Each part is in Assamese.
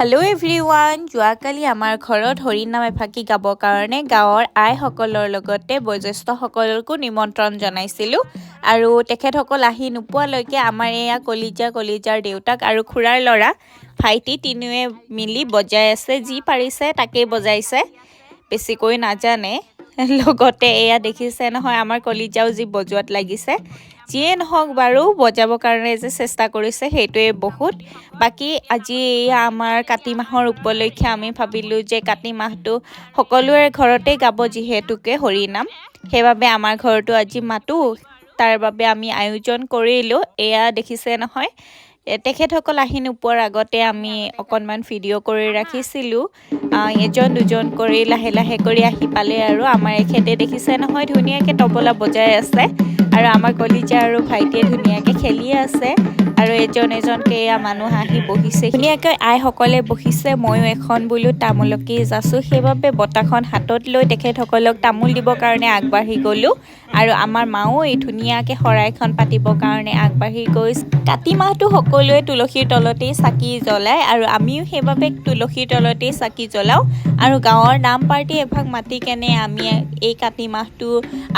হেল্ল' এভৰিৱান, যোৱাকালি আমাৰ ঘৰত হৰিনাম এফাকি গাবৰ কাৰণে গাঁৱৰ আইসকলৰ লগতে বয়োজ্যেষ্ঠসকলকো নিমন্ত্ৰণ জনাইছিলোঁ আৰু তেখেতসকল আহি নোপোৱালৈকে আমাৰ এয়া কলিজা, কলিজাৰ দেউতাক আৰু খুৰাৰ ল'ৰা ভাইটি তিনিওৱে মিলি বজাই আছে। যি পাৰিছে তাকেই বজাইছে, বেছিকৈ নাজানে। লগতে এয়া দেখিছে নহয়, আমাৰ কলিজাও যি বজোৱাত লাগিছে। যিয়ে নহওক বাৰু, বজাবৰ কাৰণে যে চেষ্টা কৰিছে সেইটোৱে বহুত। বাকী আজি এয়া আমাৰ কাতি মাহৰ উপলক্ষে আমি ভাবিলোঁ যে কাতি মাহটো সকলোৰে ঘৰতে গাব যিহেতুকে হৰিনাম, সেইবাবে আমাৰ ঘৰতো আজি মাতোঁ, তাৰ বাবে আমি আয়োজন কৰিলোঁ। এয়া দেখিছে নহয়, তেখেতসকল আহি নোপোৱাৰ আগতে আমি অকণমান ভিডিঅ' কৰি ৰাখিছিলোঁ। এজন দুজন কৰি লাহে লাহে কৰি আহি পালে আৰু আমাৰ এখেতে দেখিছে নহয়, ধুনীয়াকৈ তবলা বজাই আছে আৰু আমাৰ কলিজা আৰু ভাইটিয়ে ধুনীয়াকৈ খেলি আছে আৰু এজন এজনকৈ এয়া মানুহ আহি বহিছে। ধুনীয়াকৈ আইসকলে বহিছে। ময়ো এখন বোলো তামোলকে যাচোঁ, সেইবাবে বটাখন হাতত লৈ তেখেতসকলক তামোল দিবৰ কাৰণে আগবাঢ়ি গ'লোঁ আৰু আমাৰ মাও এই ধুনীয়াকৈ শৰাইখন পাতিবৰ কাৰণে আগবাঢ়ি গৈছে। কাতি মাহটো সকলোৱে তুলসীৰ তলতেই চাকি জ্বলায় আৰু আমিও সেইবাবে তুলসীৰ তলতেই চাকি জ্বলাওঁ আৰু গাঁৱৰ নাম পাৰ্টি এভাগ মাতি কেনে আমি এই কাতি মাহটো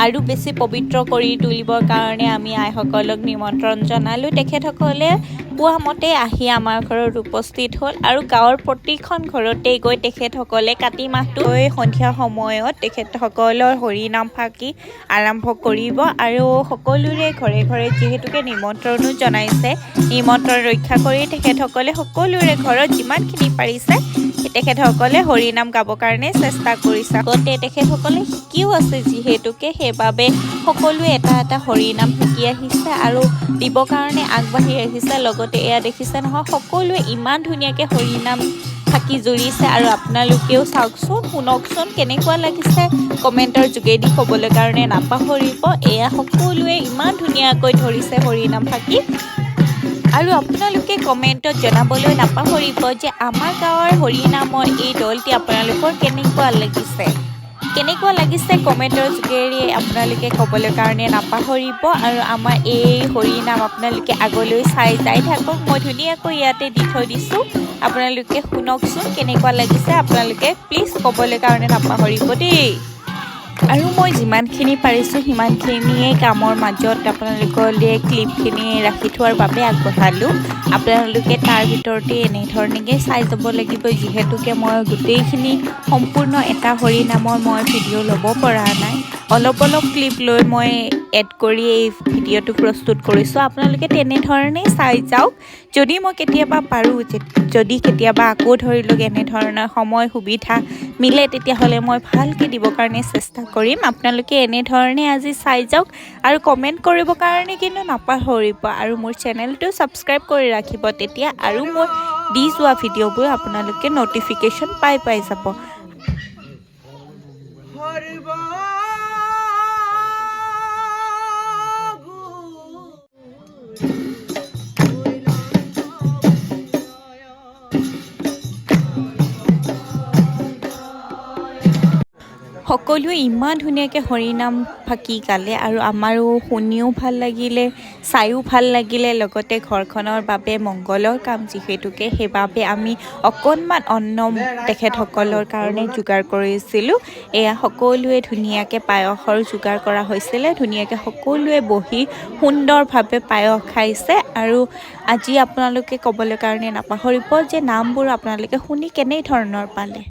আৰু বেছি পবিত্ৰ কৰি তুলিবৰ কাৰণে আমি আইসকলক নিমন্ত্ৰণ জনালোঁ। তেখেতসকলে কোৱা মতে আহি আমাৰ ঘৰত উপস্থিত হ'ল আৰু গাঁৱৰ প্ৰতিখন ঘৰতেই গৈ তেখেতসকলে কাতি মাহটো সন্ধিয়া সময়ত তেখেতসকলৰ হৰিনাম ফাঁকি আৰম্ভ কৰিব আৰু সকলোৰে ঘৰে ঘৰে যিহেতুকে নিমন্ত্ৰণো জনাইছে, নিমন্ত্ৰণ ৰক্ষা কৰি তেখেতসকলে সকলোৰে ঘৰত যিমানখিনি পাৰিছে তেখেতসকলে হৰিনাম গাবৰ কাৰণে চেষ্টা কৰিছে। লগতে তেখেতসকলে শিকিও আছে যিহেতুকে, সেইবাবে সকলোৱে এটা এটা হৰিনাম শিকি আহিছে আৰু দিবৰ কাৰণে আগবাঢ়ি আহিছে। লগতে এয়া দেখিছে নহয়, সকলোৱে ইমান ধুনীয়াকৈ হৰিনাম ফাঁকি জুৰিছে আৰু আপোনালোকেও চাওকচোন, শুনকচোন, কেনেকুৱা লাগিছে কমেণ্টৰ যোগেদি ক'বলৈ কাৰণে নাপাহৰিব। এয়া সকলোৱে ইমান ধুনীয়াকৈ ধৰিছে হৰিনাম ফাঁকি আৰু আপোনালোকে কমেণ্টত জনাবলৈ নাপাহৰিব যে আমাৰ গাঁৱৰ হৰিনামৰ এই দলটি আপোনালোকৰ কেনেকুৱা লাগিছে। কেনেকুৱা লাগিছে কমেণ্টৰ যোগেৰে আপোনালোকে ক'বলৈ কাৰণে নাপাহৰিব আৰু আমাৰ এই হৰিনাম আপোনালোকে আগলৈ চাই যাই থাকক। মই ধুনীয়াকৈ ইয়াতে দি থৈ দিছোঁ, আপোনালোকে শুনকচোন। কেনেকুৱা লাগিছে আপোনালোকে প্লিজ ক'বলৈ কাৰণে নাপাহৰিব দেই। আৰু মই যিমানখিনি পাৰিছোঁ সিমানখিনিয়ে কামৰ মাজত আপোনালোকলৈ ক্লিপখিনি ৰাখি থোৱাৰ বাবে আগবঢ়ালোঁ। আপোনালোকে তাৰ ভিতৰতে এনেধৰণেকৈ চাই যাব লাগিব, যিহেতুকে মই গোটেইখিনি সম্পূৰ্ণ এটা হৰিনামৰ মই ভিডিঅ' ল'ব পৰা নাই। অলপ অলপ ক্লিপ লৈ মই এড কৰি এই ভিডিঅ'টো প্ৰস্তুত কৰিছোঁ। আপোনালোকে তেনেধৰণেই চাই যাওক। যদি মই কেতিয়াবা পাৰোঁ, যদি কেতিয়াবা আকৌ ধৰি লওক এনেধৰণৰ সময় সুবিধা মিলে, তেতিয়াহ'লে মই ভালকৈ দিবৰ কাৰণে চেষ্টা কৰিম। আপোনালোকে এনেধৰণে আজি চাই যাওক আৰু কমেণ্ট কৰিবৰ কাৰণে কিন্তু নাপাহৰিব আৰু মোৰ চেনেলটো ছাবস্ক্ৰাইব কৰি ৰাখিব, তেতিয়া আৰু মই দি যোৱা ভিডিঅ'বোৰ আপোনালোকে ন'টিফিকেশ্যন পাই পাই যাব। হৰব। সকলোৱে ইমান ধুনীয়াকৈ হৰিনাম ফাঁকি গালে আৰু আমাৰো শুনিও ভাল লাগিলে, চায়ো ভাল লাগিলে। লগতে ঘৰখনৰ বাবে মংগলৰ কাম যিহেতুকে, সেইবাবে আমি অকণমান অন্ন তেখেতসকলৰ কাৰণে যোগাৰ কৰিছিলোঁ। এয়া সকলোৱে ধুনীয়াকৈ পায়সৰ যোগাৰ কৰা হৈছিলে। ধুনীয়াকৈ সকলোৱে বহি সুন্দৰভাৱে পায়স খাইছে। আৰু আজি আপোনালোকে ক'বলৈ কাৰণে নাপাহৰিব যে নামবোৰ আপোনালোকে শুনি কেনেধৰণৰ পালে।